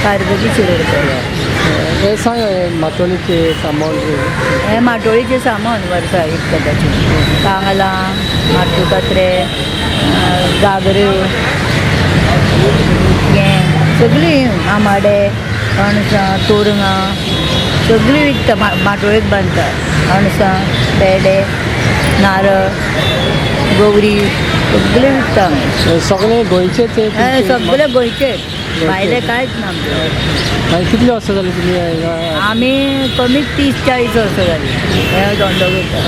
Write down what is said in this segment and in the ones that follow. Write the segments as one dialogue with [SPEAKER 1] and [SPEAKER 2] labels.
[SPEAKER 1] पार्वती शिरोडकर.
[SPEAKER 2] हे सांग, हे मातोलीचे सामान.
[SPEAKER 1] हें माटोळीचें सामान वर्सा विकताचें कांगलां, माटू कात्रे, गागऱ्यो, हें सगळीं आमाडे, अणसां, तोरंगां सगळीं विकता. माटोळेक बांदता अणसां, पेडे, नारळ, गौरी सगळें विकता आमी.
[SPEAKER 2] सगळे गोंयचेच हे
[SPEAKER 1] हें
[SPEAKER 2] तुमचे?
[SPEAKER 1] सगळें गोंयचेच, भायलें कांयच ना आमचें.
[SPEAKER 2] मागीर कितले वर्सां जाली तुमी हांगा?
[SPEAKER 1] आमी कमीच 30-40 वर्सां जालीं हे धंदो करता.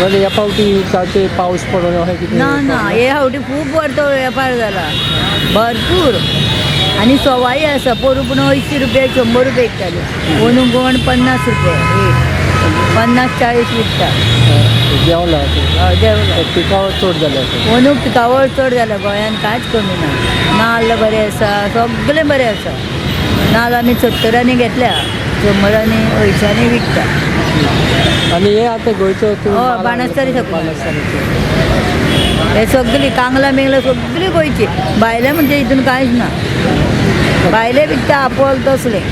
[SPEAKER 2] बरें, ह्या फावटी ताचे पावस पडून अशें कितें?
[SPEAKER 1] ना ना, हे फावटी खूब वर्तो वेपार जाला भरपूर आनी सवाय आसा. पोरूं पूण 80 रुपया, 100 रुपया विकताले. अंदू गोण 50 रुपया एक, 50-40 विकता.
[SPEAKER 2] देंवला?
[SPEAKER 1] हय, देंवला.
[SPEAKER 2] पिकावळ चड जाल्या.
[SPEAKER 1] अंदू पिकावळ चड जाल्या गोंयान, कांयच कमी ना. नाल्ल बरें आसा, सगळें बरें आसा. नाल्ल आमी 70नी घेतल्या, 100नी, 80नी विकता.
[SPEAKER 2] आनी हे आतां गोंयचो तूं
[SPEAKER 1] हय,
[SPEAKER 2] माल?
[SPEAKER 1] बाणस्तारी सगळें.
[SPEAKER 2] बाणस्तारीचे.
[SPEAKER 1] हे सगळीं कांगलां बिंगलां सगळीं गोंयची. भायलें म्हणजे हितून कांयच ना. भायले विकता आपोल तसलें,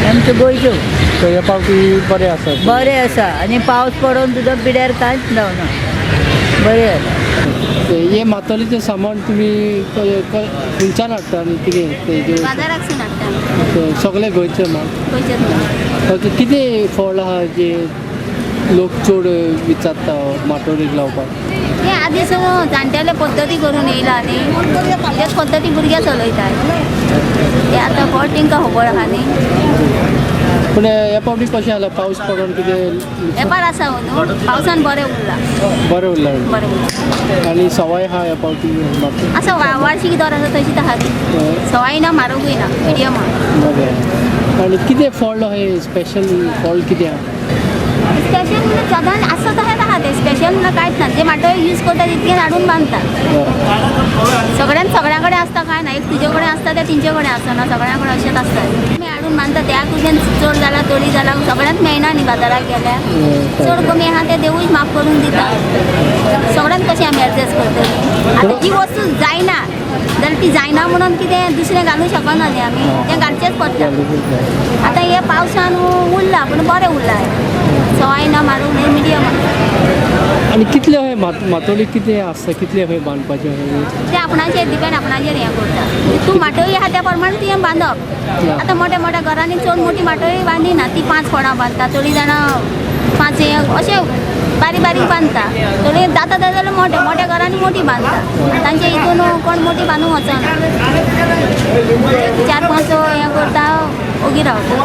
[SPEAKER 1] आमच्यो गोंयच्यो.
[SPEAKER 2] सो ह्या फावटी बरें आसा?
[SPEAKER 1] बरें आसा आनी पावस पडोन सुद्दां पिड्यार कांयच जावना, बरें जालां.
[SPEAKER 2] हे मातोलीचें सामान तुमी खंयच्यान हाडटा आनी कितें ते
[SPEAKER 3] बाजाराकसून हाडटा.
[SPEAKER 2] सगळें गोंयचें माल?
[SPEAKER 3] गोंयचेच माल.
[SPEAKER 2] ओके, कितें फळ आहा जे लोक चड विचारता माटोळीक लावपाक?
[SPEAKER 3] हे आदी सगळं जाणटेले पद्दती करून येयला न्ही, तेच पद्दती भुरगे चलयतात ते. आतां फळ तेंकां खबर आहा न्ही.
[SPEAKER 2] पूण ह्या फावटी कशें जालां, पावस पडून कितें?
[SPEAKER 3] वेपार आसा न्हू, पावसान बरें उरला.
[SPEAKER 2] बरें उरलां?
[SPEAKER 3] बरें उरलां.
[SPEAKER 2] आनी सवाय आहा ह्या फावटी मातो?
[SPEAKER 3] आसा, वार्षिक दर आसा तशीच आहा ती. सवाय ना, म्हारगूय ना, मिडियम आहा.
[SPEAKER 2] बरें, आनी कितें फळ अशें स्पेशल फळ कितें आहा?
[SPEAKER 3] स्पेशल म्हणल्यार सदांच आसा तशेंच आहा तें. स्पेशल म्हणल्यार कांयच ना. जे माटोळी यूज करता तितकें हाडून बांदता. सगळ्यान सगळ्या कडेन आसता काय ना, एक तुजे कडेन आसता तें तेंचे कडेन आसना, सगळ्या कडेन अशेंच आसता. आमी हाडून बांदता त्या कुशेन चड जाला, तोडी जाला, सगळ्यांत मेळना न्ही. बाजाराक गेल्यार चड कमी आहा तें देवूय माफ करून दिता. सगळ्यांत कशें आमी एडजस्ट करतलीं? आतां जी वस्तू जायना जाल्यार ती जायना म्हणून कितें दुसरें घालूंक शकना न्ही आमी, तें घालचेंच पडटा. आतां हे पावसान उरला पूण बरें उरला, सवाय ना, म्हारग न्ही, मिडियम आसा.
[SPEAKER 2] आनी कितले अशें मातोळी कितें आसता, कितले अशें बांदपाचें अशें?
[SPEAKER 3] ते आपणाचेर डिपेंड, आपणाचेर हें करता. तूं माटोळी आहा त्या प्रमाणे तुवें बांदप. आतां मोठ्या मोठ्या घरांनी चड मोठी माटोळी बांदिना, ती 5 फळां बांदता. थोडीं जाणां 5 हें अशें बारीक बारीक बांदता. थोडीं जाता जाल्यार मोठ्या मोठ्या घरांनी मोठी बांदता. तांच्या हितून कोण मोठी बांदूंक वचना, 4-5 हें करता, ओगी रावता.